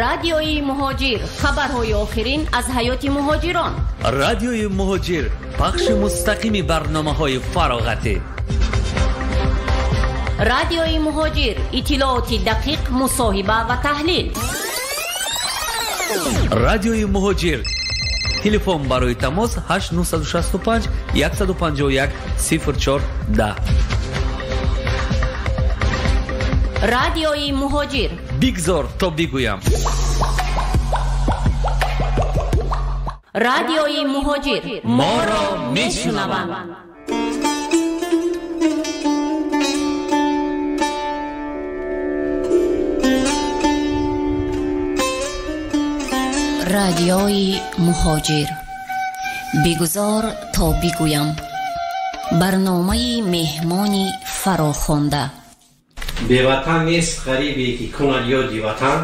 Радиои Муҳоҷир. Хабарҳои охирин аз ҳаёти муҳоҷирон. Радиои Муҳоҷир. Пахши мустақими барномаҳои фароғатӣ. Радиои Муҳоҷир. Иттилооти дақиқ, мусоҳиба ва таҳлил. Радиои Муҳоҷир. Телефон барои тамос 8965 151 04 10. Радиои Муҳоҷир. Бигзор то бигӯям. Радиои Муҳоҷир. Моро мешунаванд. Радиои Муҳоҷир. Бигузор то бигӯям. Барномаи меҳмони фарохонда. Беватан нест ғарибе ки кунад ёди ватан,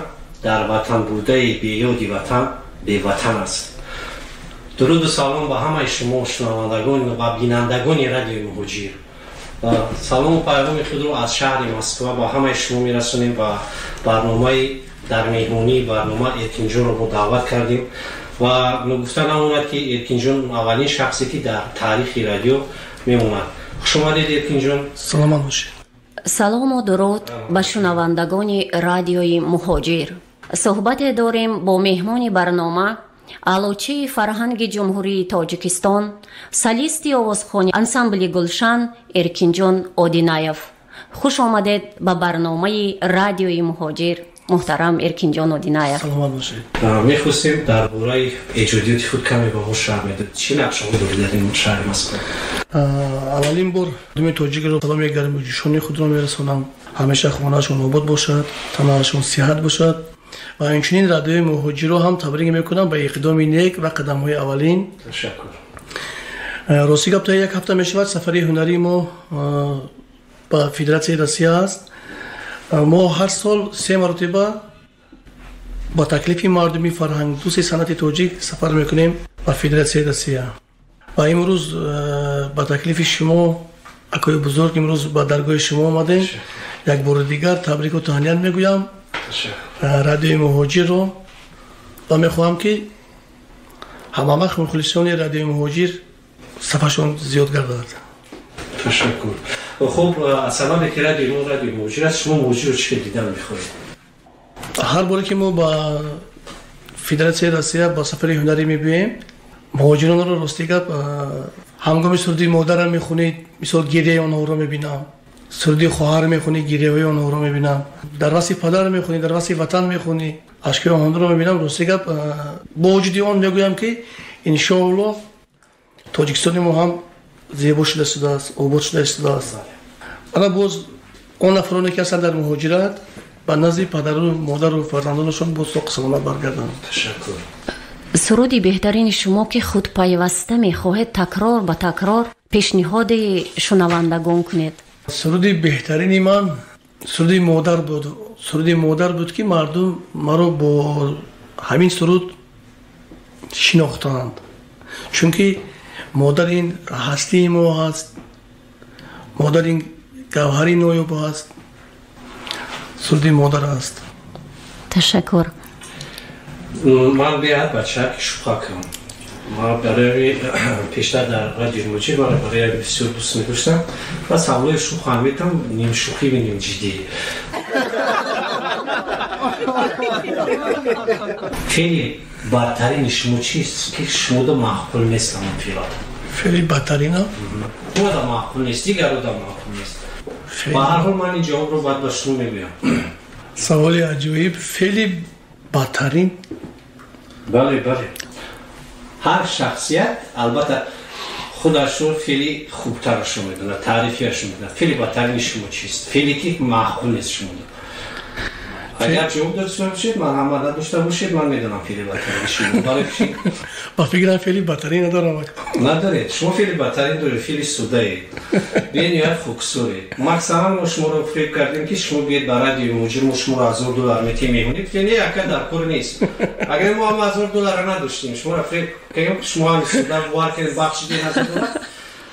дар ватан будаи беёди ватан беватан аст. Дуруду салом ба ҳамаи шумо шунавандагон ва бинандагони Радиои Муҳоҷир. Салому пайғоми худро аз шаҳри Москва ба ҳамаи шумо мерасонем ва барномаи дар меҳмонии барнома Эркинҷонро мо даъват кардем ва ногуфта намонад ки Эркинҷон аввалин шахсе ки дар таърихи радио мемонад. Хуш омадед, Эркинҷон. Саломат бошед. Салому дуруд ба шунавандагони Радиои Муҳоҷир. Суҳбате дорем бо меҳмони барнома, аълочии фарҳанги Ҷумҳурии Тоҷикистон, солисти овозхони ансамбли Гулшан Эркинҷон Одинаев. Хуш омадед ба барномаи Радиои Муҳоҷир, муҳтарам Эркинҷон Одинаев. Саломат бошед. Мехостем дар бораи эҷодиёти худ каме ба мо шарҳ медод. Чӣ нақшаҳо доред дар ин шаҳри Москва? Аввалин бор мардуми тоҷикро саломи гарму ҷӯшони худро мерасонам. Ҳамеша хонаашон обод бошад, танаашон сиҳат бошад ва инчунин Радиои Муҳоҷирро ҳам табрик мекунам ба иқдоми нек ва қадамҳои аввалин. Ташаккур. Рости гап, то як ҳафта мешавад сафари ҳунарии мо ба Федератсияи Россия аст. Мо ҳар сол се маротиба ба таклифи мардуми фарҳангдӯсти санъати тоҷик сафар мекунем ба Федератсияи Россия. Ва имрӯз ба таклифи шумо, акои бузург, имрӯз ба даргоҳи шумо омадем. Як бори дигар табрику таҳният мегӯям Радиои Муҳоҷирро ва мехоҳам ки ҳамавақт мухлисони Радиои Муҳоҷир сафаршон зиёд гардад. Ташаккур. Хуб, аз сабабе ки радиои мо Радиои Муҳоҷир аст, шумо муҳоҷирро чӣ дидан мехоҳед? Ҳар боре ки мо ба Федератсияи Россия ба сафари ҳунарӣ мебиёем, муҳоҷиронро рости гап ҳангоми суруди модарам мехонед, мисол гиряи онҳоро мебинам, суруди хоҳар мехонӣ, гиряҳои онҳоро мебинам, дар васфи падар мехонӣ, дар васфи ватан мехонӣ, ашки онҳоро мебинам. Рости гап, бо вуҷуди он мегӯям ки иншоаллоҳ Тоҷикистони мо ҳам зебо шуда истодааст, обод шуда истодааст. Ана боз он нафароне ки ҳастанд дар муҳоҷират ба назди падару модару фарзандонашон боз соқу саломат баргарданд. Ташаккур. Суруди беҳтарини шумо ки худ пайваста мехоҳед такрор ба такрор пешниҳоди шунавандагон кунед? Суруди беҳтарини ман суруди модар буд. Суруди модар буд ки мардум маро бо ҳамин суруд шинохтанд, чунки модар ин ҳастии мо ҳаст, модар ин гавҳари ноёб аст. Суруди модар аст. Ташаккур. Ман беҳад бачаки шӯха кунам. Ман барои пештар дар Радиои Муҳоҷир ман барои бисёр дӯст медоштам ва саволои шӯха метам, нимшӯхӣ ва нимҷиддӣ. Феъли бадтарини шумо чист ки шумода маъқул нест ҳамон феълат? Феъли бадтарина? Шумода маъқул нест, дигарода маъқул нест. Ба ҳар ҳол ман ин ҷавобро баъд ба шумо мегӯям. Саволи аҷоиб. Феъли бадтарин? Бале, бале. Ҳар шахсият албатта худашро феъли хубтарашро медонад, таърифиашро медонад. Феъли бадтарини шумо чист? Феъле ки маъқул нест шумода. Агар ҷавоб дошта бошед, ман ҳама надошта бошед, ман медонам феъли бадтарини шумо. Барои чӣ? Ба фикрам феъли бадтарин надорам. Надоред. Шумо феъли бадтарин доред, феъли судаед. Бениҳоят хоксоред. Максимум мо шуморо фиреб кардем ки шумо биед ба Радиои Муҳоҷир, мо шуморо $1000 метиҳем меҳмонӣ. Гуфтем не, ака, дар кор нест. Агар мо ҳам $1000 надоштем, шуморо фиреб кардем, шумо ҳам суда бовар кардед, бахшидед $1000.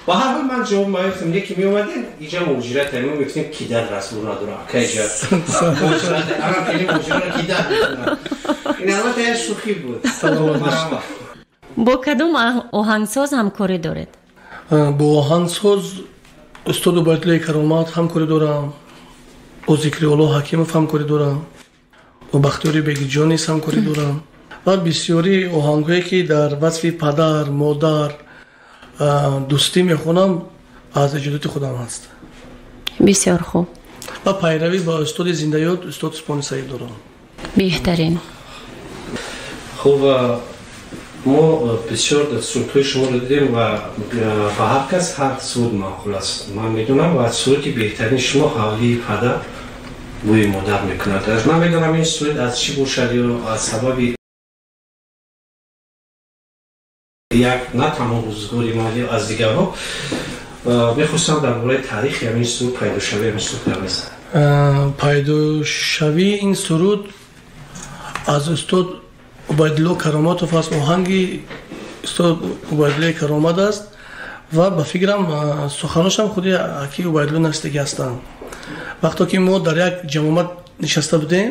Ба ҳар ҳол ман ҷавоб мегуфтам, яке меомадем иҷа муҳоҷират, мо мегуфтем ки дар расул надорам, кайҷа муҳоҷират, ана хеле муҳоҷират ки дар мекунад. Ин албатта як шӯхӣ буд. Бо кадом оҳангсоз ҳамкорӣ доред? Бо оҳангсоз устод Убайдуллои Каромат ҳамкорӣ дорам, бо Зикриулло Ҳакимов ҳамкорӣ дорам, бо Бахтиёри Бегиҷон низ ҳамкорӣ дорам ва бисёри оҳангҳое ки дар васфи падар, модар, дӯстӣ мехонам аз эҷодоти худам аст. Бисёр хуб. Ва пайравӣ ба устоди зиндаёд устод Супони Саид дорам. Беҳтарин. Хуб, мо бисёр сурудҳои шуморо дидем ва ба ҳар кас ҳар суруд маъқул аст. Ман медонам ва суруди беҳтарини шумо ҳавлии падар бӯи модар мекунад. Ман медонам ин суруд аз чӣ бошад ё аз сабаби як на танҳо рӯзгори ман ё аз дигарҳо. Мехостам дар бораи таърихи ҳамин суруд, пайдошавии ҳамин суруд гап бизанам. Пайдошавии ин суруд аз устод Убайдулло Кароматов аст. Оҳанги устод Убайдуллои Каромат аст ва ба фикрам суханошам худи аки Убайдулло навиштагӣ ҳастанд. Вақто ки мо дар як ҷамоат нишаста будем,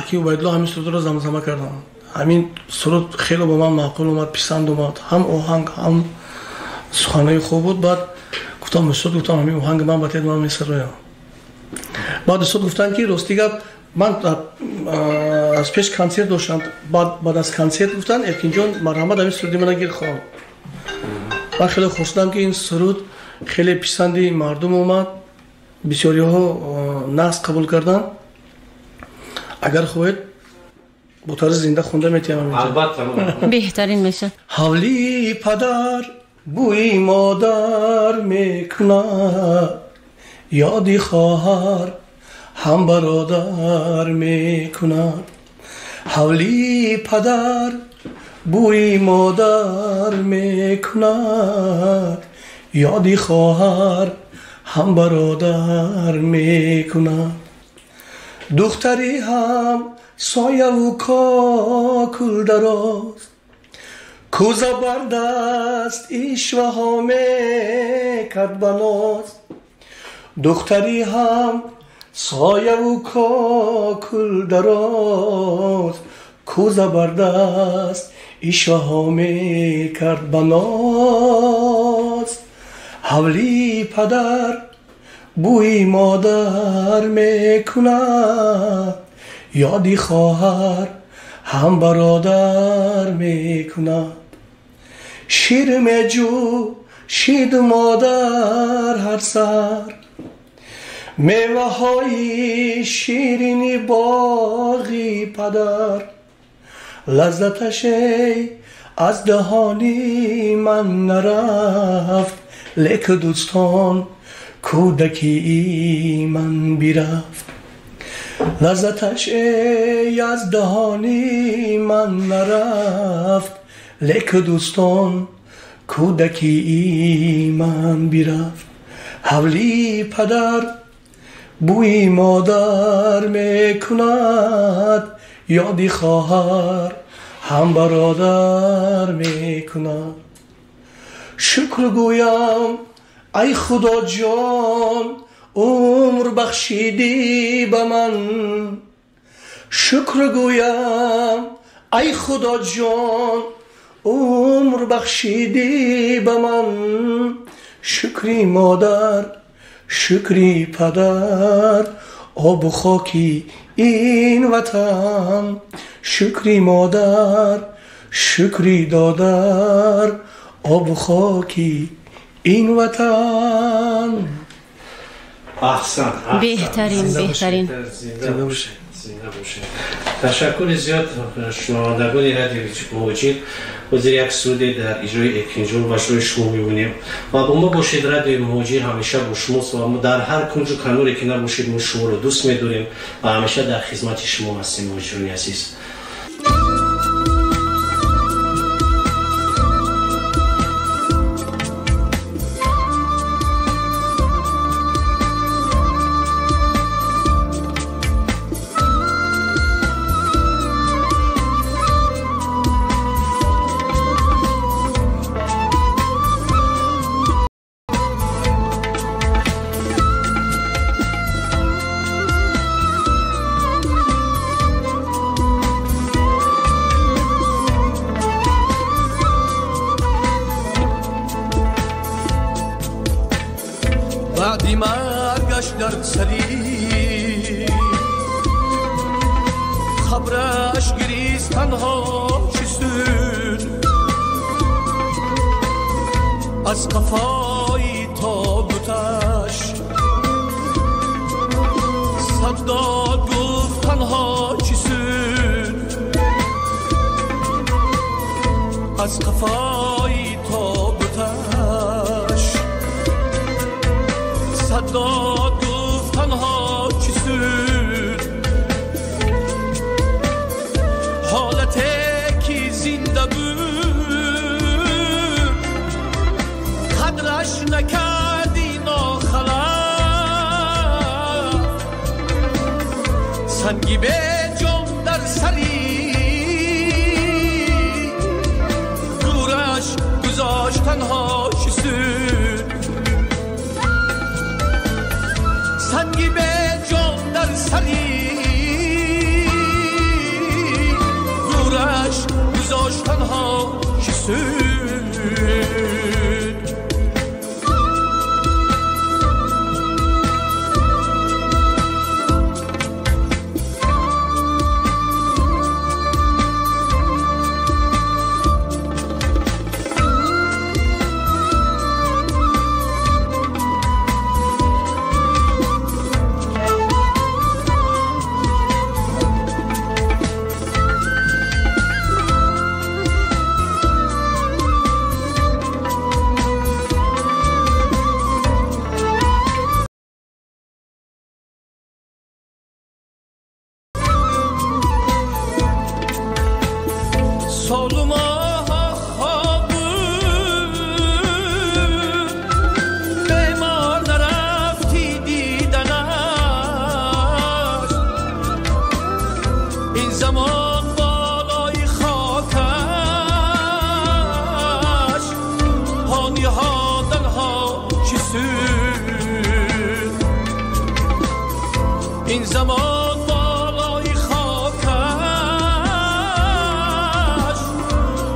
аки Убайдулло ҳамин сурудро замзама карданд. Ҳамин суруд хеле ба ман маъқул омад, писанд омад, ҳам оҳанг ҳам суханои хуб буд. Баъд гуфтам устод, гуфтам ҳамин оҳанги ман ба тед ман месароям. Баъд устод гуфтанд ки рости гап ман аз пеш консерт доштам, баъд аз консерт гуфтанд Эркинҷон марҳамат ҳамин суруди мана гир хон. Ман хеле хурсандам ки ин суруд хеле писанди мардум омад, бисёриҳо нағз қабул карданд. Агар хоҳед бо тарзи зинда хонда метиҳам. Албатта, беҳтарин мешавад. Ҳавлии падар бӯи модар мекунад, ёди хоҳар ҳам бародар мекунад. Ҳавлии падар бӯи модар мекунад, ёди хоҳар ҳам бародар мекунад. Духтари ҳам сояву кокул дароз, кӯза бар даст ишваҳо мекард ба ноз. Духтари ҳам сояву кокул дароз, кӯза бар даст ишваҳо мекард ба ноз. Ҳавлии падар бӯи модар мекунад, ёди хоҳар ҳам бародар мекунад. Шир меҷӯшид модар ҳар сар, меваҳои ширини боғи падар. Лаззаташ аз даҳони ман нарафт, лек дӯстон кӯдакии ман бирафт. Лаззаташ аз даҳони ман нарафт, лек дӯстон кӯдакии ман бирафт. Ҳавлии падар бӯи модар мекунад, ёди хоҳар ҳам бародар мекунад. Шукр гӯям ай Худоҷон, умр бахшидӣ ба ман. Шукр гӯям ай Худоҷон, умр бахшидӣ ба ман. Шукри модар, шукри падар, обу хоки ин ватан. Шукри модар, шукри додар, обу хоки ин ватан. Аҳсан, беҳтарин, беҳтарин. Зинда бошед, зинда бошед. Ташаккури зиёд шунавандагони радиои Муҳоҷир. Ҳозир як суруде дар иҷрои Эркинҷон ба шӯи шумо мебинем ва бо мо бошед. Радиои Муҳоҷир ҳамеша бо шумост ва дар ҳар кунҷу каноре ки набошед мо шуморо дӯст медорем ва ҳамеша дар хизмати шумо ҳастем, муҳоҷирони азиз. маргаш дар сари қабраш гирист танҳо чӣ суд аз қафои тобуташ сад дод гуфт танҳо чӣ суд аз қафои тобуташ сад дод гуфт танҳо чӣ суд ҳолате ки зинда буд қадраш накарди нохалаф санги беҷон дар сари гӯраш гузошт танҳо чӣ суд санги беҷон дар сари гӯраш гузошт танҳо чӣ суд. این زمان بالای خاکش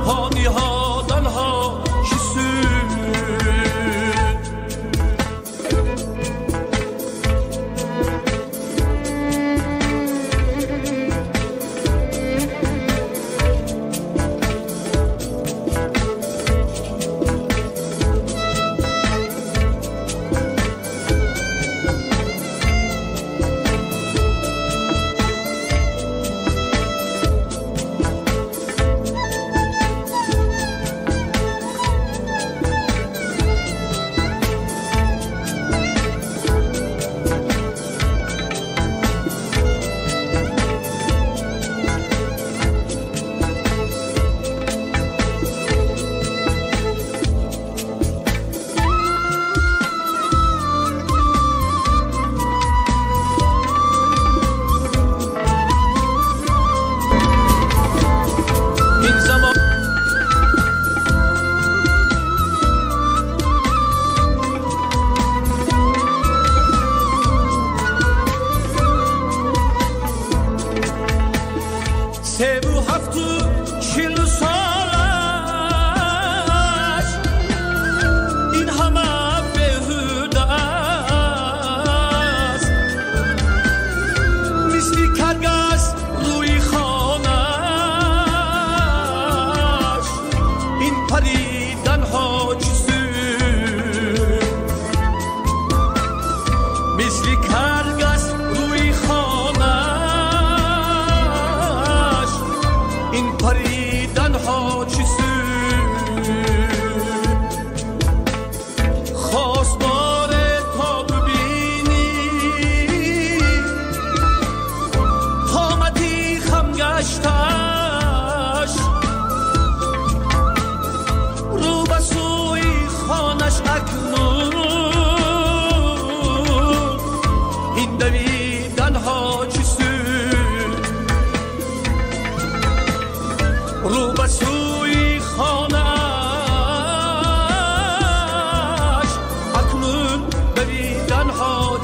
پا نهادنها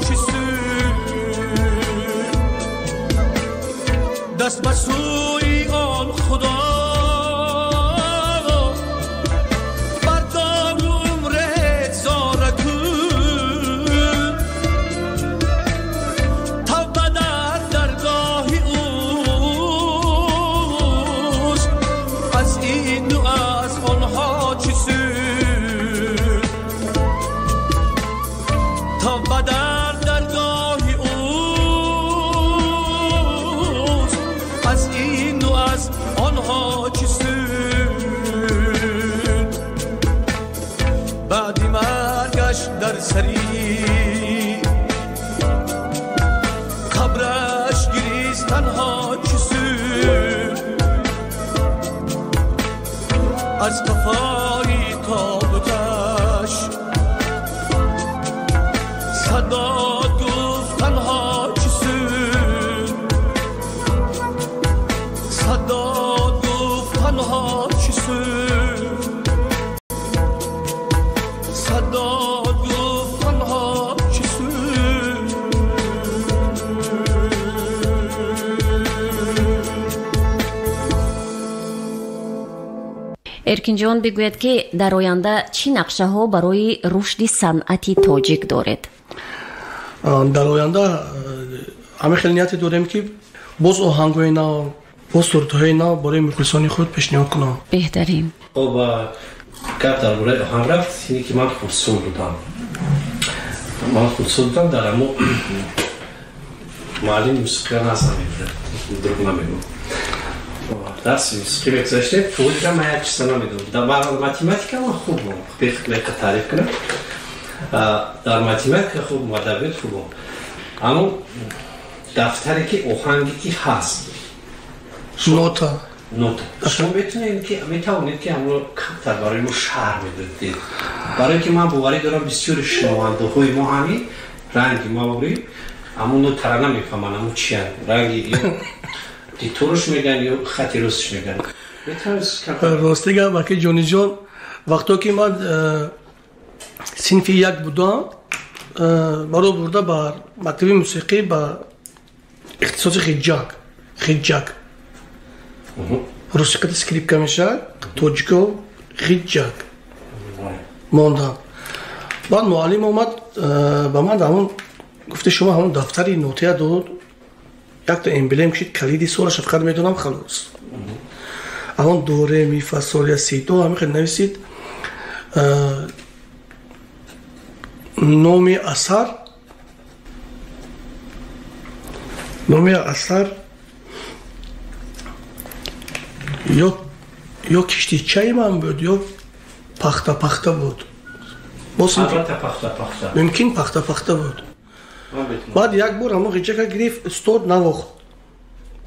چه سود. دست به سوی آن خدا بردار عمر زار کن. از قفای تابوتش صدا گفتنها چه سود صدا گفتنها چه سود صدا گفتنها چه سود. Эркинҷон, бигӯяд, ки дар оянда чӣ нақшаҳо барои рушди санъати тоҷик доред? Дар оянда ҳамин хеле нияте дорем, ки боз оҳангҳои нав, боз сурудҳои нав барои мухлисони худ пешниҳод кунам. Беҳтарин. Хоб, гап дар бораи оҳанг рафт, ине ки ман хурдсол будам, дар амо муаллими мусиқиро назар мебурд, дурӯғ намегӯм. Дарси мусиқӣ мегузаштем, физика ман як чиза намедонам. Дар математика ман хуб будам, беқа таъриф кунам, дар математика хуб, адабиёт хуб. Аммо дафтаре ки оҳанге ки ҳаст, нота, нота, шумо метавонед ки ҳамро камтар барои мо шарҳ медодед, барое ки ман боварӣ дорам бисёри шунавандаҳои мо ҳамин ранги маворӣ аммо нотара намефаҳманд, аммо чиян ранги диторш меган ё хати ростш меган. Рости гап, аки Ҷониҷон, вақто ки ман синфи як будам, маро бурда ба мактаби мусиқӣ ба ихтисоси хиҷак, русиқати скрипка мешавад, тоҷико хиҷак мондам. Баъд муаллим омад ба ман, ҳамон гуфти шумо, ҳамон дафтари нотия дод, якта эмблем кишид, калиди солаша фақат медонам, халос. Ҳамон до ре ми фа сол я си до ҳамин хел нависид. Номи асар, ё киштичаи ман буд, ё пахта пахта буд. Мумкин пахта пахта буд. Баъд як бор ҳамон ғиҷака гирифт, устод навохт,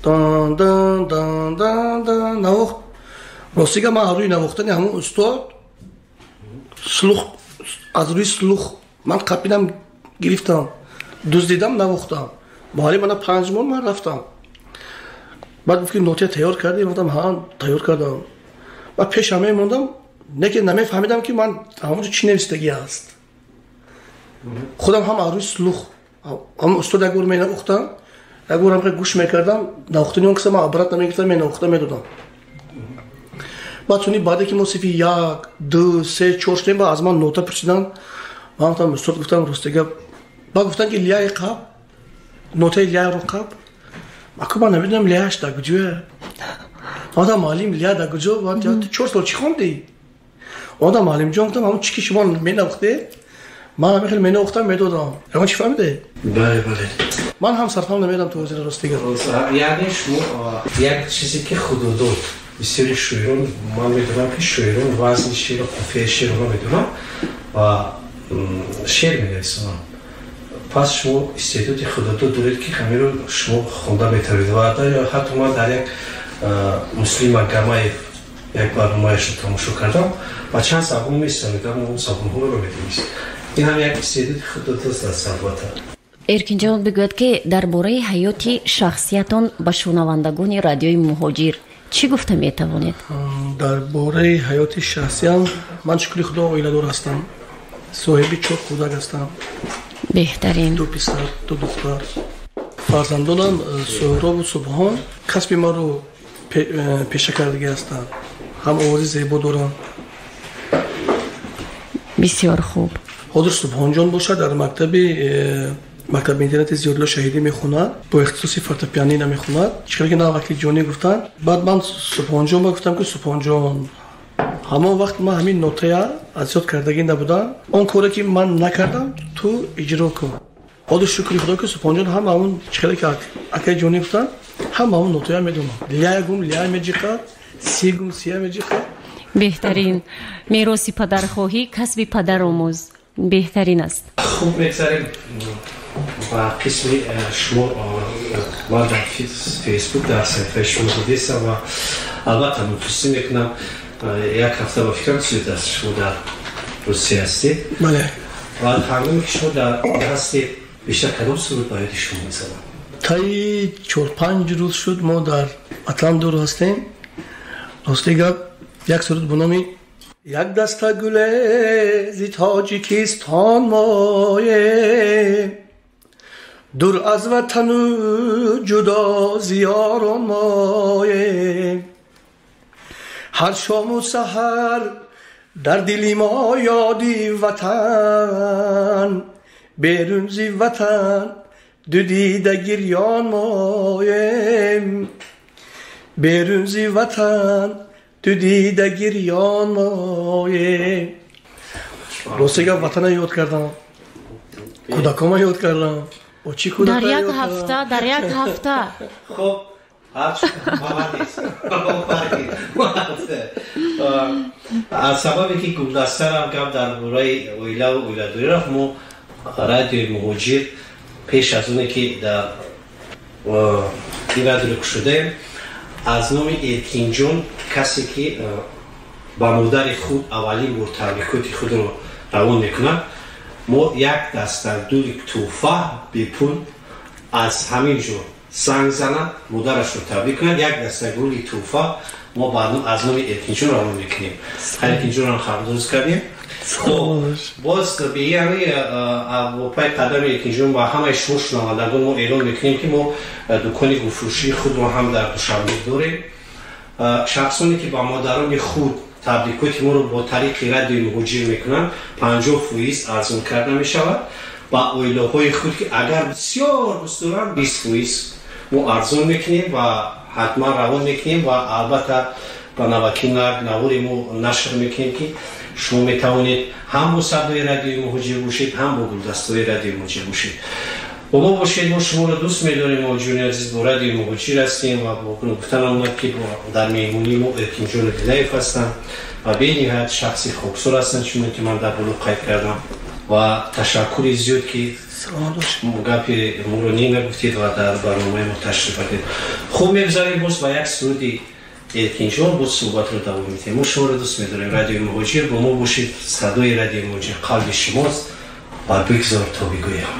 дан дан дан дан дан навохт. Ростига ман аз рӯи навохтани ҳамон устод слух, аз рӯи слух ман қапидам, гирифтам, дуздидам, навохтам. Муаллим мана 5 моҳ, ман рафтам. Баъд гуфт ки нотия тайёр кардӣ? Гуфтам ҳа, тайёр кардам. Баъд пеш ҳама мондам, не ки намефаҳмидам, ки ман ҳамонҷо чӣ навистагӣ аст. Худам ҳам аз рӯи слух ҳамон устод як бор менавохтам, як бор ҳам гӯш мекардам, навохтани он киса ман обратно мегирифтам, менавохта медодам. Баъд суни баъде ки мо синфи 1, 2, 3, 4 шудем, аз ман нота пурсиданд. Ман гуфтам устод, гуфтам ростига. Баъд гуфтанд ки ляи қаб, нотаи ляро қаб. Аку ман намедонам ляш дар куҷоя. Ман гуфтам муаллим, ля дар куҷо? Ту 4 сол чӣ хондӣ? Гуфтам муаллимҷон, гуфтам ҳамон чӣ ки шумо менавохтед, ман ҳамин хел менавохтам, медодам. Ягон чӣ фаҳмиде? Бале, бале. Ман ҳам сарфаҳм намедам то ҳозира, ростига. Яъне шумо як чизе ки худодод, бисёри шоирон, ман медонам ки шоирон вазни шеъру қофияи шеърро намедонам ва шеър менависонанд. Пас шумо истеъдоди худодод доред, ки ҳаминро шумо хонда метавонед. Ва ҳатто ман дар як Муслим Магомаев як барномаашро тамошо кардам ва чанд забон месанидам, он забонҳоро медонист. Ин ҳам як истеъдоди худодод аст, албатта. Эркинҷон, бигӯяд, ки дар бораи ҳаёти шахсиятон ба шунавандагони радиои Муҳоҷир чӣ гуфта метавонед? Дар бораи ҳаёти шахсиям, ман, шукри худо, оиладор ҳастам, соҳиби 4 кӯдак ҳастам. Беҳтарин. 2 писар, 2 духтар. Фарзандонам Суҳробу Субҳон касби маро пеша кардагӣ ҳастанд, ҳам овози зебо доранд. Бисёр хуб. Ҳозир Субҳонҷон бошад, дар мактаби интернати Зиёдулло Шаҳидӣ мехонад, бо ихтисоси фортепианино мехонад. Чӣ ки на вақти ҷонӣ гуфтанд. Баъд ман Субҳонҷон ба гуфтам, ки Субҳонҷон, ҳамон вақт ман ҳамин нотая аз ёд кардагӣ набудам, он коре ки ман накардам, ту иҷро кун. Ҳозир шукри худо, ки Субҳонҷон ҳам ҳамон чӣ ки акаи ҷонӣ гуфтанд, ҳам ҳамон нотая медонам. Ля гум ля меҷиқад, си гум сия меҷиқад. Беҳтарин. Мероси падархоҳӣ, касби падаромӯз беҳтарин аст. Хуб, мегзарем ба қисми шумо. Ман дар Фейсбук, дар саҳифаи шумо дидистам ва албатта мухлисӣ мекунам. Як ҳафта ба фикрам зиёд аст, шумо дар Русия ҳастед. Бале. Ва ҳангоме ки шумо дар ҳастед, бештар кадом суруд ба ёди шумо мезанад? Таи 4-5 рӯз шуд мо дар ватан дур ҳастем. Рости гап, як суруд бо номи «Як даста гуле зи Тоҷикистон моем, дур аз ватану ҷудо зи ёрон моем, ҳар шому саҳар дар дили мо ёди ватан, берун зи ватан ду дида гирён моем, берун зи ватан ду дида гирён моем». Рости гап, ватана ёд кардам, кӯдакома ёд кардам. Чӣ кӯдака Дар як ёд кардам? ҳафта, дар як ҳафта. Хуб, ҳарчи аз сабабе ки гулдастарам гап дар бораи оилаву оиладорӣ рафт, мо Радиои Муҳоҷир пеш аз оне ки дар ин радиоро кушодаем, аз номи Эркинҷон, касе ки ба модари худ аввалин бор табрикоти худро равон мекунад, мо як даста гули тӯҳфа бепул, аз ҳамин ҷо занг занад, модарашро табрик кунад, як даста гули тӯҳфа мо аз номи Эркинҷон равон мекунем. Эркинҷонам хабардоз кардем. Боз яъне бо пай қадами Эркинҷон ба ҳамаи шумо шунавандагон мо эълон мекунем, ки мо дукони гулфурӯшии худро ҳам дар Душанбе дорем. Шахсоне ки ба модарони худ табрикоти моро бо тариқи Радиои Муҳоҷир мекунанд, 50% арзон карда мешавад. Ба оилаҳои худ, ки агар бисёр дӯст доранд, 20% мо арзон мекунем ва ҳатман равон мекунем. Ва албатта ба наваки навори мо нашр мекунем, ки шумо метавонед ҳам бо садои Радиои Муҳоҷир бошед, ҳам бо гулдастаҳои Радиои Муҳоҷир бошед. Бо мо бошед, мо шуморо дӯст медорем. Муҳоҷирони азиз, бо Радиои Муҳоҷир ҳастем ва бо гуфтан омад, ки дар меҳмонии мо Эркинҷон Дилаев ҳастанд ва бениҳоят шахси хоксор ҳастанд, чуноне ки ман дар боло қайд кардам. Ва ташаккури зиёд, ки гапи моро не нагуфтед ва дар барномаи мо ташриф бардед. Хуб, мегузарем боз ба як суруди Эркинҷон, боз суҳбатро давом медиҳем. Мо шуморо дӯст медорем. Радиои Муҳоҷир, бо мо бошед. Садои Радиои Муҳоҷир қалби шумост ва «Бигзор то бигӯям».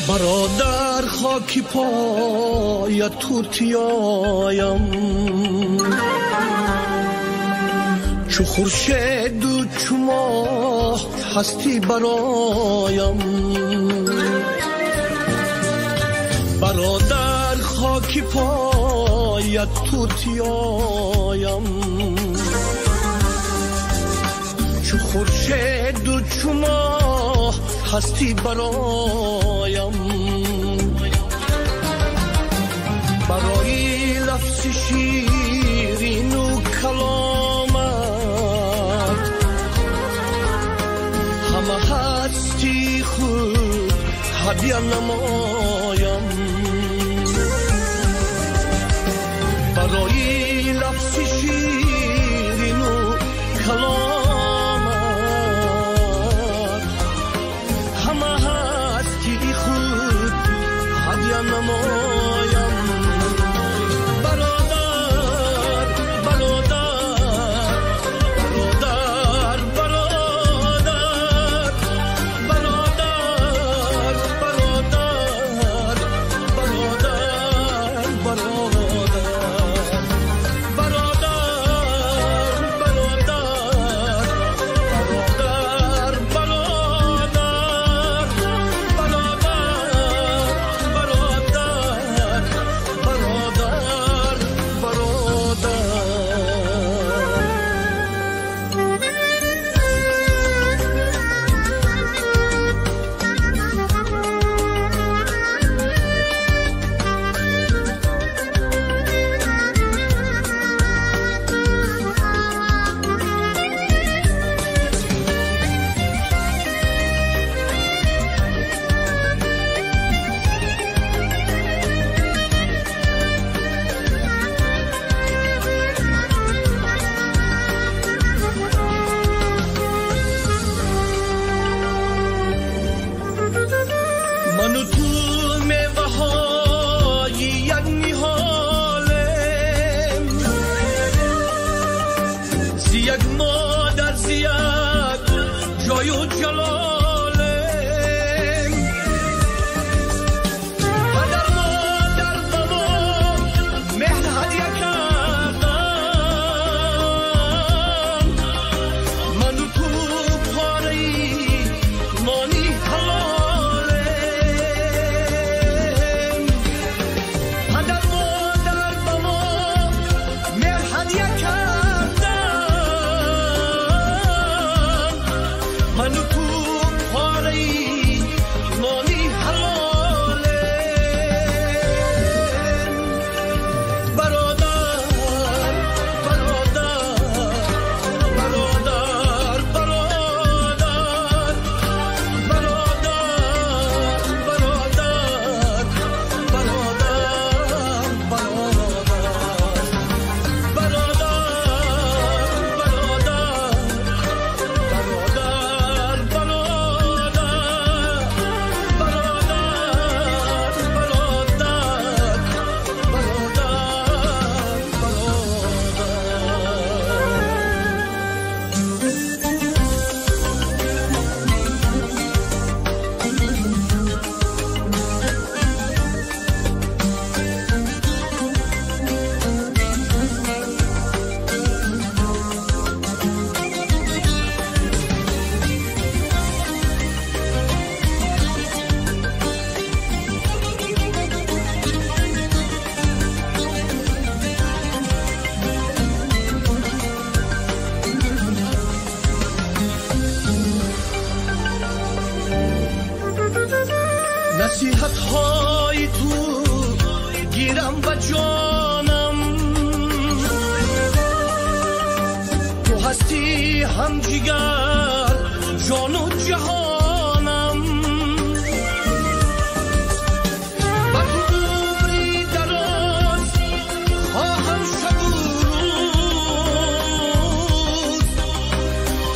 Бародар, хоки поя тутиёям, чу хуршеду чу моҳ ҳастӣ бароям. Бародар, хоки поя тутиёям, чу хуршеду чу моҳ ҳастӣ бароям. Барои лафзи ширину каломат ҳама ҳасти худ ҳадя намоям. Барои лафзи ширину каломат ҳама ҳасти худ ҳадя намоям. Бародар, бародар, бародар, бародар, бародар, бародар, бародар, бародар, бародар. Як модар зи як ҷою ҷалолем. Падар модар ба мо меҳр ҳадя карданд, ману ту пораи нони ҳалолем. Падар модар ба мо меҳр ҳадя карданд, ману ту пораи нони ҳалолем. Бародар, бародар, бародар, бародар, бародар, бародар, бародар, бародар, бародар, бародар, бародар, бародар, бародар, бародар, бародар. Насиҳатҳои ту гирам ба ҷонам, ту ҳастӣ ҳам ҷигар ҷону ҷаҳонам. Ба ту умри дароз хоҳам шабу рӯз,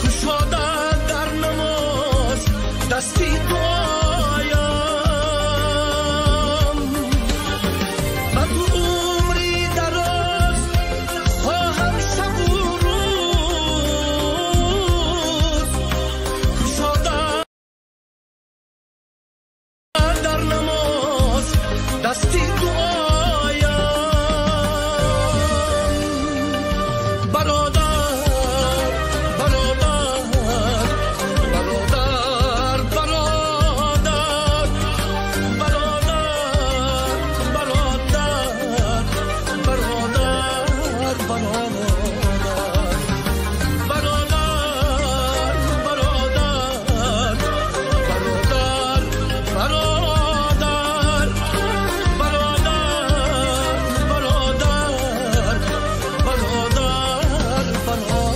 кушода дар намоз дасти дуоям. Ба ту умри дароз хоҳам шабу рӯз, кушода дар намоз дасти дуоям. Бародар, бародар, бародар, бародар, бародар, бародар, бародар, бародар, бародар, бародар, бародар, бародар, бародар, бародар, бародар.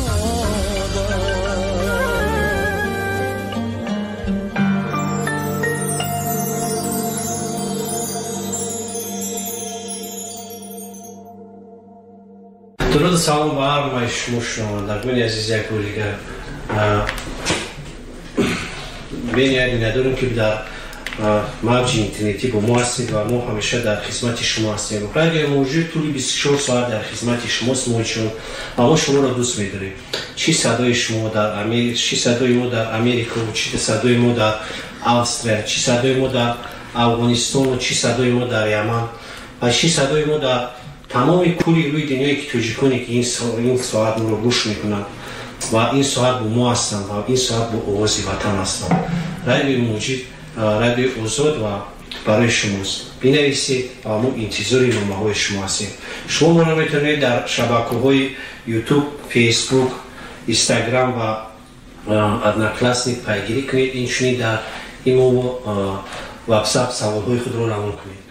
Дуруду салом ба ҳамаи шумо шунавандагони азиз. Як бори дигар бениҳоят миннатдорем, ки дар мавҷи интернетӣ бо мо ҳастед ва мо ҳамеша дар хизмати шумо ҳастем. Радиои Муҳоҷир тӯли 24 соат дар хизмати шумост, муҳоҷирон, ва мо шуморо дӯст медорем. Чӣ садои шумо дар Америка, чӣ садои мо дар Америка, чӣ садои мо дар Австрия, чӣ садои мо дар Афғонистону чӣ садои мо дар Яман ва чӣ садои мо дар тамоми кули рӯи дунёе, ки тоҷиконе ки ин соат моро гӯш мекунанд ва ин соат бо мо ҳастанд ва ин соат бо овози ватан ҳастанд. Радиои Муҳоҷир радиои озод ва барои шумост. Бинависед ва мо интизори номаҳои шумо ҳастем. Шумо моро метавонед дар шабакаҳои Ютуб, Фейсбук, Инстаграм ва Одноклассник пайгирӣ кунед, инчунин дар имо, Ватсап саволҳои худро равон кунед.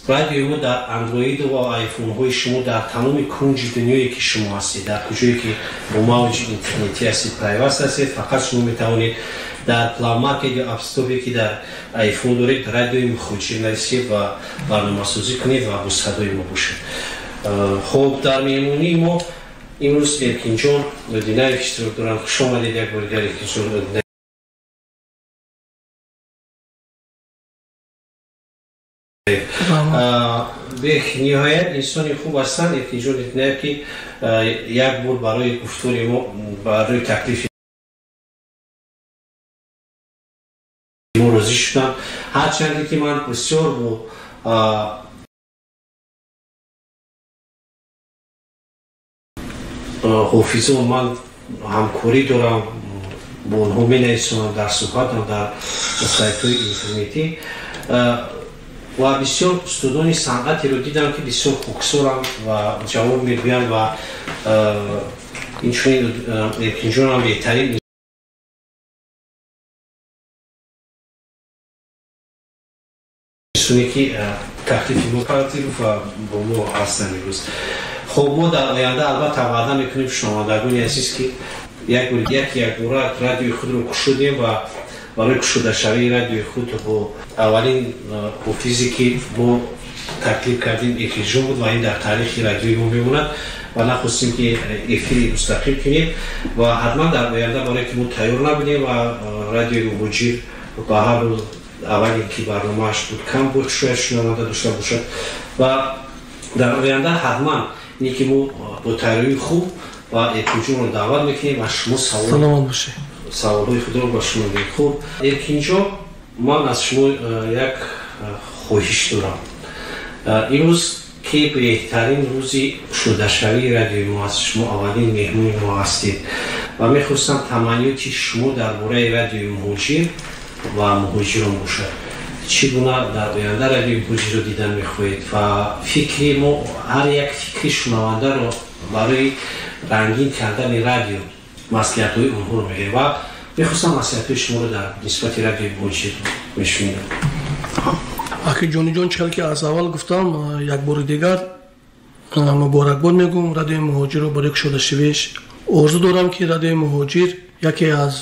Радиои мо дар андроиду ва айфонҳои шумо дар тамоми кунҷи дунёе ки шумо ҳастед, дар куҷое ки бо мавҷи интернетӣ ҳастед, пайваст ҳастед, фақат шумо метавонед дар Play Market ё App Store, ки дар айфон доред, радиои Муҳоҷир нависед ва барномасозӣ кунед ва бо садои мо бошед. Хуб, дар меҳмонии мо имрӯз Эркинҷон Одинаев иштирок доранд. Хуш омадед як бори дигар, Эркинҷон Одинаев. Бениҳоят инсони хуб ҳастанд. Эркинҷон Итнаев, ки як бор барои гуфтори мо, барои таклифи мо розӣ шуданд, ҳарчанде ки ман бисёр бо ҳофизон ман ҳамкорӣ дорам, бо онҳо менависонам, дар суҳбатам дар сайтҳои интернетӣ ва бисёр устодони санъатеро дидам, ки бисёр хоксоранд ва ҷавоб мегӯянд ва инчунин Эркинҷонам беҳтарин инсоне, ки таклифи мо пазируфт ва бо мо ҳастанд имрӯз. Хуб, мо дар оянда албатта ваъда мекунем, шунавандагони азиз, ки якбора радиои худро кушодем ва барои кушодашавии радиои худ бо аввалин ҳофизе, ки мо таклиф кардем, Эркинҷон буд ва ин дар таърихи радиои мо мемонад ва нахостем, ки эфири мустақим кунем ва ҳатман дар оянда, барое ки мо тайёр набудем ва радиои Муҳоҷир ба ҳар рӯз аввалин ки барномааш буд, кам буд, шояд шунаванда дошта бошад ва дар оянда ҳатман ине ки мо бо тайёрии хуб ва Эркинҷонро даъват мекунем ва шумо саломат бошед, саволҳои худро ба шумо медиҳем. Хуб, Эркинҷон, ман аз шумо як хоҳиш дорам. Имрӯз ки беҳтарин рӯзи кушодашавии радиои мо аст, шумо аввалин меҳмони мо ҳастед ва мехостам таманниёти шумо дар бораи радиои Муҳоҷир ва муҳоҷирон бошад. Чӣ гуна дар оянда радиои Муҳоҷирро дидан мехоҳед ва фикри мо, ҳар як фикри шунавандаро барои рангин кардани радио маслиҳатҳои онҳоро мегирем ва мехостам маслиҳатҳои шуморо дар нисбати радиои Муҳоҷир мешунидам. Аки Ҷониҷон, чӣ ки аз аввал гуфтам, як бори дигар муборакбод мегӯм радиои Муҳоҷирро барои кушодашавиш. Орзу дорам, ки радиои Муҳоҷир яке аз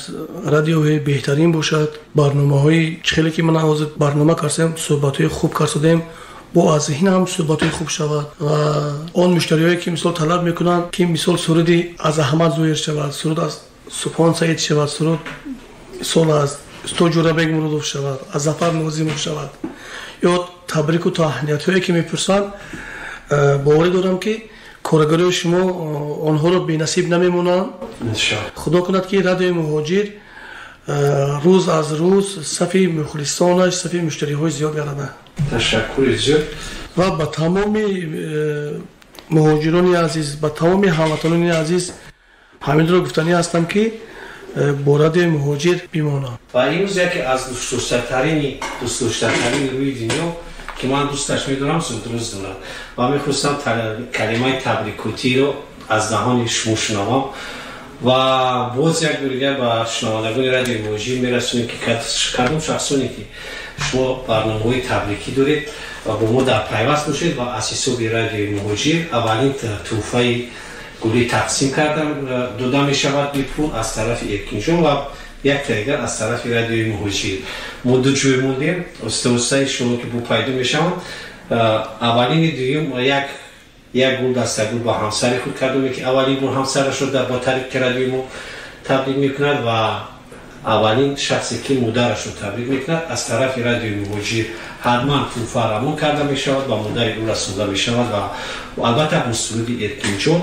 радиоҳои беҳтарин бошад. Барномаҳои чӣ хеле ки ман ҳозир барнома кардем, суҳбатҳои хуб кардем, бо аз ин ҳам суҳбатҳои хуб шавад ва он муштариҳое, ки мисол талаб мекунанд, ки мисол суруди аз Аҳмад Зоҳир шавад, суруд аз Субҳон Саид шавад, суруд мисол аз устод Ҷӯрабек Муродов шавад, аз Зафар Нозимов шавад ё табрику таҳниятҳое, ки мепурсанд, боварӣ дорам, ки коргарои шумо онҳоро бенасиб намемонанд. Худо кунад, ки радиои Муҳоҷир рӯз аз рӯз сафи мухлисонаш, сафи муштариҳои зиёд гардад. Ташаккури зиёд. Ва ба тамоми муҳоҷирони азиз, ба тамоми ҳамватанони азиз ҳаминро гуфтанӣ ҳастам, ки бо радиои Муҳоҷир бимонанд. Ва имрӯз яке аз дӯстдоштатарини рӯи дунё, ки ман дӯсташ медорам, зудрӯз дорад ва мехостам калимаи табрикотиро аз даҳони шумо шунавам ва боз як бори дигар ба шунавандагони радиои Муҳоҷир мерасонем, ки кадом шахсоне, ки шумо барномаҳои табрикӣ доред ва бо мо дар пайваст бошед ва аз ҳисоби радиои Муҳоҷир аввалин тӯҳфаи гулӣ тақсим карда дода мешавад бепул аз тарафи Эркинҷон ва як дигар аз тарафи радиои Муҳоҷир. Мо ду ҷой мондем, оста остаи шумо ки бо пайдо мешаванд. Аввалини дуюм як гул, дастагул ба ҳамсари худ кардоме, ки аввалин бор ҳамсарашро ба тариқи радиои мо табрик мекунад ва аввалин шахсе, ки модарашро табрик мекунад, аз тарафи радиои Муҳоҷир ҳатман тӯҳфа равон карда мешавад, ба модари ӯ расонда мешавад ва албатта бо суруди Эркинҷон.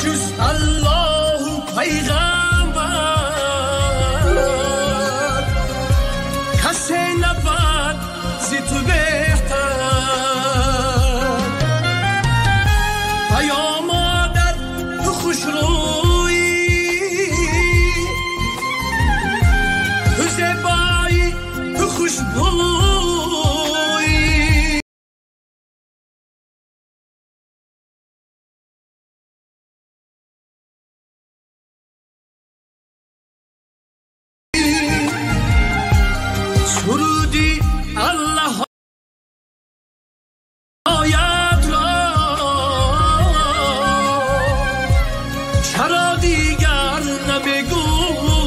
Just зи ту беҳтар. Эй модар ту хушрӯӣ, ту зебоӣ, ту хушбӯӣ. Суруди Аллоҳ оят ро чаро дигар намегӯӣ?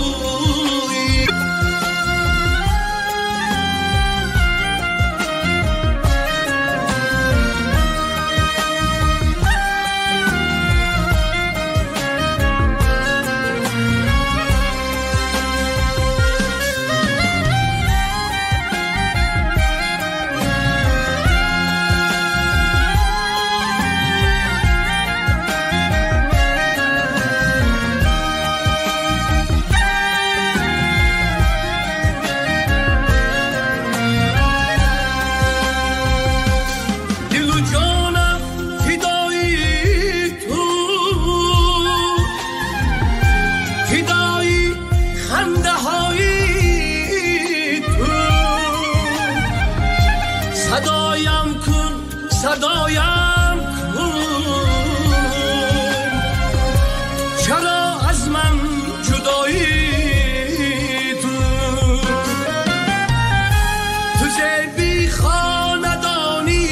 Дилу ҷонам фидои ту, фидои хандаҳои ту. Садоям кун, садоям кун, чаро аз ман ҷудоӣ ту? Ту зеби хонадони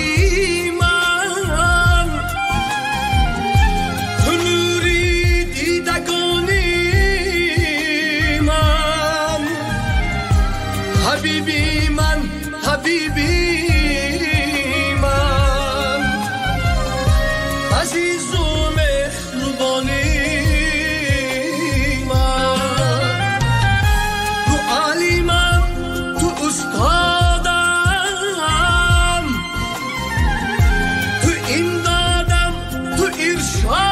ман, ту нури дидагони ман, ҳабиби ман, ҳабиби ман, азизу меҳрубони ман. Ту олимам, ту устодам, ту имдодам, ту иршодам,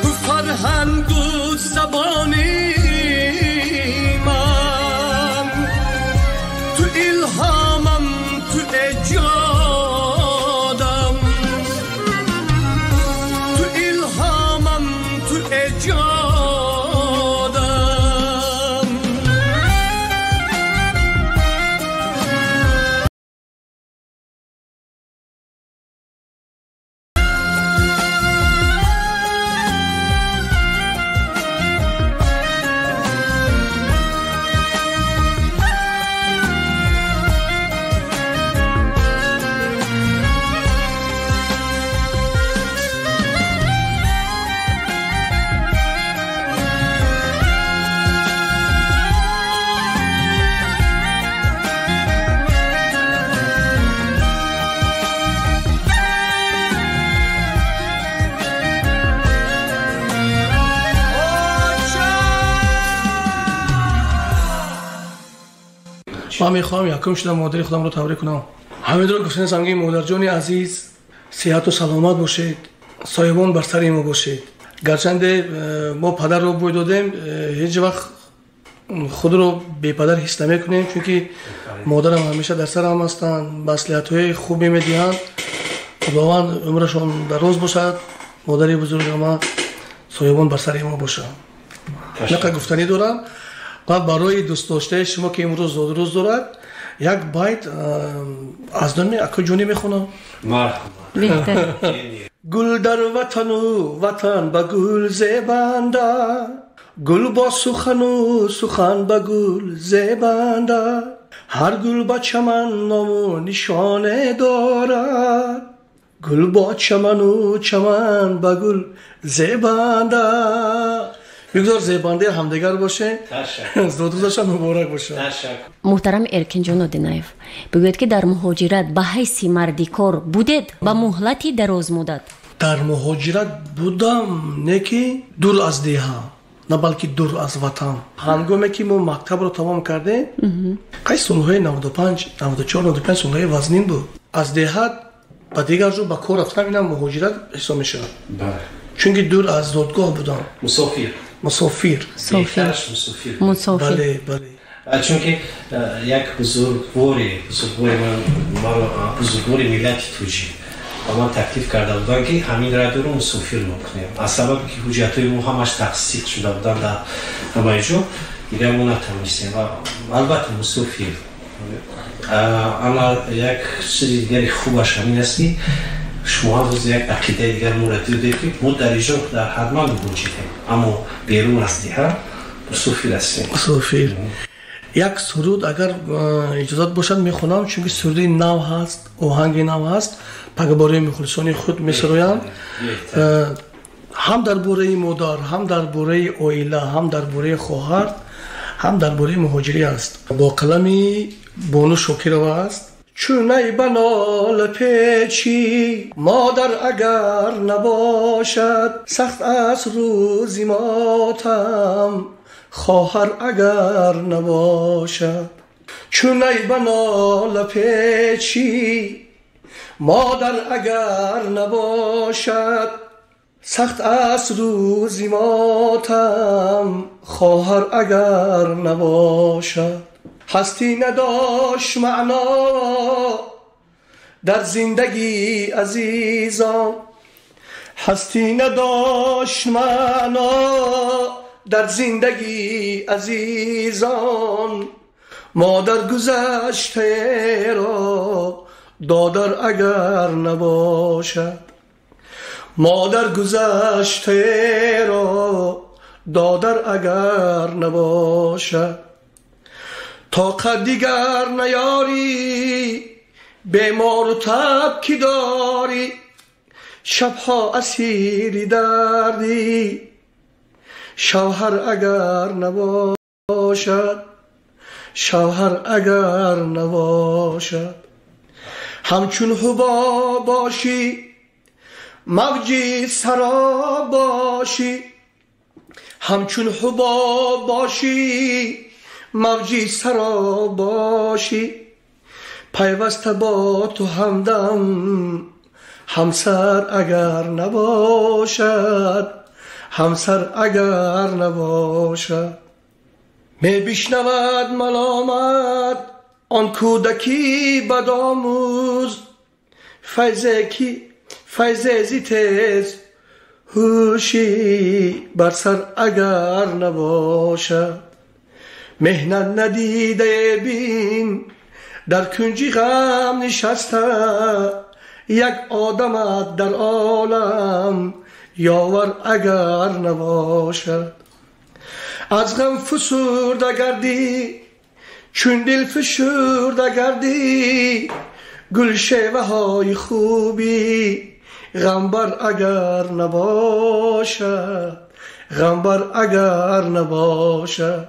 ту фарҳангу забони ман, ту илҳомам, ту эҷодам, ту илҳомам, ту эҷодам. Ман мехоҳам якум шуда модари худамро табрик кунам. Ҳамидро гуфтанистам ки модарҷони азиз, сиҳату саломат бошед, соҳибон бар сари мо бошед. Гарчанде мо падарро бӯй додем, ҳеҷ вақт худро бепадар ҳис намекунем, чунки модарам ҳамеша дар сарам ҳастанд, маслиҳатҳои хубе медиҳанд. Худованд умрашон дароз бошад, модари бузургама соҳибон бар сари мо бошад. Нақа гуфтанӣ дорам ва барои дӯстдоштаи шумо ки имрӯз зодрӯз дорад, як байт аз номи акоҷонӣ мехонам. Беҳтар. Гул дар ватану ватан ба гул зебанда, гул бо сухану сухан ба гул зебанда. Ҳар гул ба чаман ному нишоне дорад, гул бо чаману чаман ба гул зебанда. Бигзор зебандаи ҳамдигар бошем, зодрӯзашон муборак бошад. Муҳтарам Эркинҷон Одинаев, бигӯед ки дар муҳоҷират ба ҳайси мардикор будед ба муҳлати дарозмуддат? Дар муҳоҷират будам, не ки дур аз деҳа, на балки дур аз ватан. Ҳангоме ки мо мактабро тамом кардем, қай солҳои 95, 94, 95 солҳои вазнин буд. Аз деҳат ба дигар ҷо ба кор рафтан инам муҳоҷират ҳисоб мешавад. Чунки дур аз зодгоҳ будам. Мусофир. Мусофир. Беҳтараш мусофир. Мусофир. Бале, бале. Чунки як бузургвори бузургвори миллати тоҷик ба ман таклиф карда буданд, ки ҳамин радиоро мусофир мекунем. Аз сабабе ки ҳуҷҷатҳои мо ҳамаш тасдиқ шуда буданд дар ҳамаи ҷо, дигар мо натавонистем. Ва албатта мусофир. Ама як чизи дигари хубаш ҳамин аст, ки шумо ҳам як ақидаи дигар моро дидед, ки мо дар инҷо дар ҳатман муҳоҷирем, аммо берун аз диҳа мусофир ҳастем. Мусофир. Як суруд агар иҷозат бошад мехонам, чунки суруди нав ҳаст, оҳанги нав ҳаст, пага бораи мухлисони худ месароям. Ҳам дар бораи модар, ҳам дар бораи оила, ҳам дар бораи хоҳар, ҳам дар бораи муҳоҷирӣ аст. Бо қалами Бону Шокирова аст. Чунай ба нола печӣ модар агар набошад, сахт аст рӯзи мотам хоҳар агар набошад. Чунай ба нола печӣ модар агар набошад, сахт аст рӯзи мотам хоҳар агар набошад. Ҳастӣ надошт маъно дар зиндагӣ азизон, ҳастӣ надошт маъно дар зиндагӣ азизон, модар гузаштаеро додар агар набошад, модар гузаштаеро додар агар набошад. Тоқат дигар наёрӣ бемору таб ки дорӣ, шабҳо асири дардӣ шавҳар агар набошад, шавҳар агар набошад. Ҳамчун ҳубоб бошӣ мавҷи сароб бошӣ, ҳамчун ҳубоб бошӣ мавҷи сароб бошӣ, пайваста бо ту ҳамдам ҳамсар агар набошад, ҳамсар агар набошад. Мебишнавад маломат он кӯдаки бадомӯз, файзе зи тез ҳушӣ бар сар агар набошад. Меҳнат надидае бин дар кунҷи ғам нишаста, як одамат дар олам ёвар агар набошад. Аз ғам фусурда гардӣ чун дил фишурда гардӣ, гулшеваҳои хубӣ ғамбар агар набошад, ғамбар агар набошад.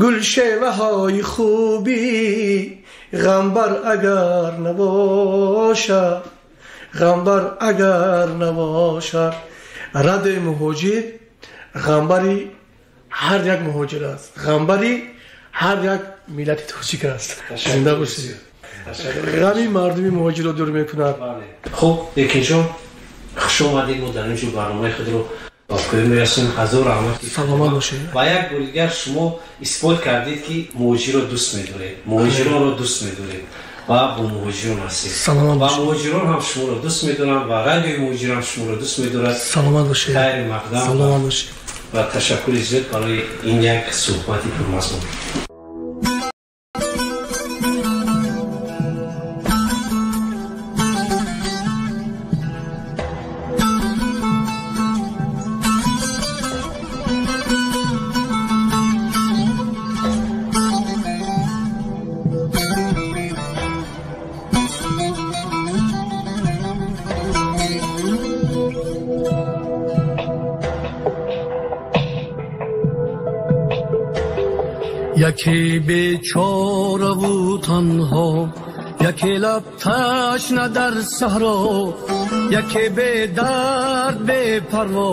Гулшеваҳои хубӣ ғамбар агар набошад, ғамбар агар набошад. Радиои муҳоҷир ғамбари ҳар як муҳоҷир аст, ғамбари ҳар як миллати тоҷик аст. Зинда бошед. Ғами мардуми муҳоҷирро дур мекунад. Хуб, Эркинҷон, хуш омадед. Мо дар инҷо барномаи худро ба поён мерасонем. Ҳазор раҳмат. Саломат бошед. Ва як бори дигар шумо исбот кардед, ки муҳоҷирро дӯст медоред, муҳоҷиронро дӯст медоред ва бо муҳоҷирон ҳастед. Саломат ва бошед. Муҳоҷирон ҳам шуморо дӯст медоранд ва радиои муҳоҷир ҳам шуморо дӯст медорад. Саломат бошед. Хайри мақдам. Саломат бошед. Ва ташаккури зиёд барои ин як суҳбати пурмазмун. Яке бечораву танҳо, яке лаб ташна дар саҳро, яке бедард бепарво,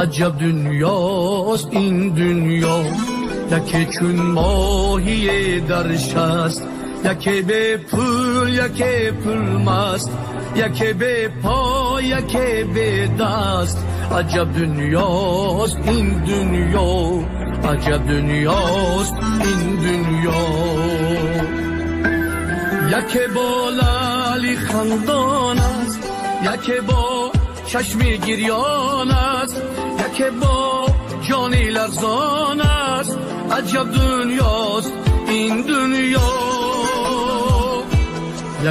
аҷаб дунёст ин дунё. Яке чун моҳие дар шаст, яке бепул, яке пулмаст, яке бепой, яке бедаст, Аҷаб дунёст ин дунё, аҷаб дунёст ин дунё. Яке бо лали хандон аст, яке бо чашми гирён аст, яке бо ҷони ларзон аст. Аҷаб дунёст ин дунё.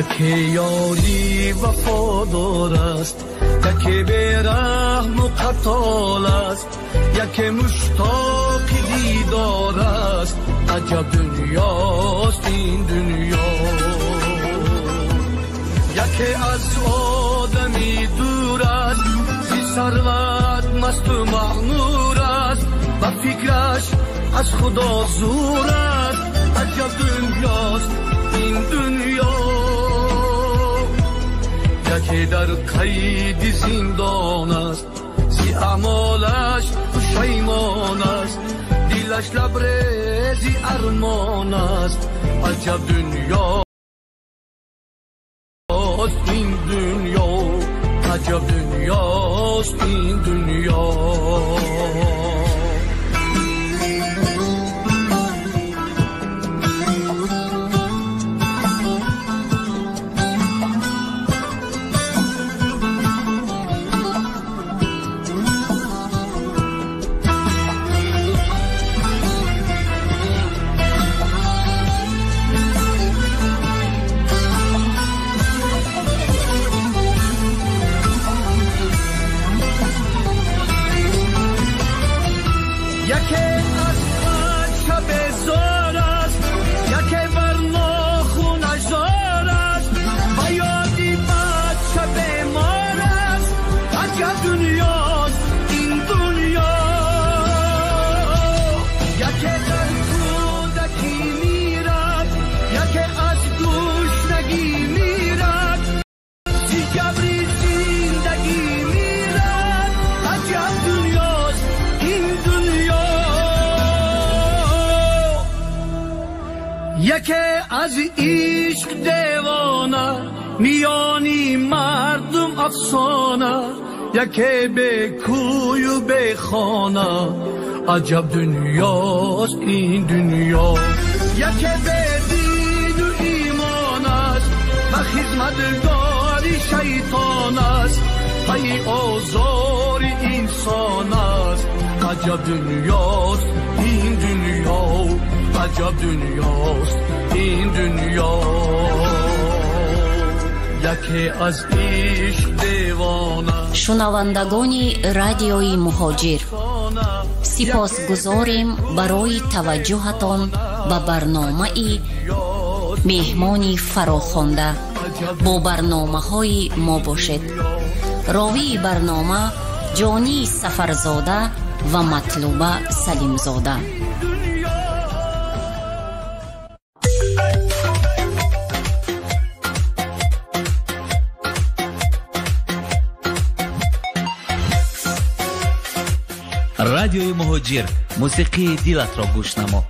Яке ёри вафодор аст, яке бераҳму қатол аст, яке муштоқи дидор аст. Аҷаб дунёст ин дунё. Яке аз одами дур аст, зи сарват масту мағмур аст, ба фикраш аз Худо зур аст. Аҷаб дунёст ин дунё. Яке дар қайди зиндон аст, зи аъмолаш пушаймон аст, дилаш лабрези армон аст. Аҷаб дунёст ин дунё, аҷаб дунёст ин дунё. Яке аз ишқ девона, миёни мардум афсона, яке бе кӯю бе хона. Аҷаб дунёст ин дунё. Яке бе дину имон аст, ба хизматгори шайтон аст, пайи озори инсон аст. Аҷаб дунёст ин дунё, аҷаб дунёст ин дунё. Яке аз ишқ девона. Шунавандагони радиои Муҳоҷир, сипосгузорем барои таваҷҷӯҳатон ба барномаи меҳмони фарохонда. Бо барномаҳои мо бошед. Ровии барнома Ҷонии Сафарзода ва Матлуба Салимзода. Радиои Муҳоҷир, мусиқии дилатро гӯш намо.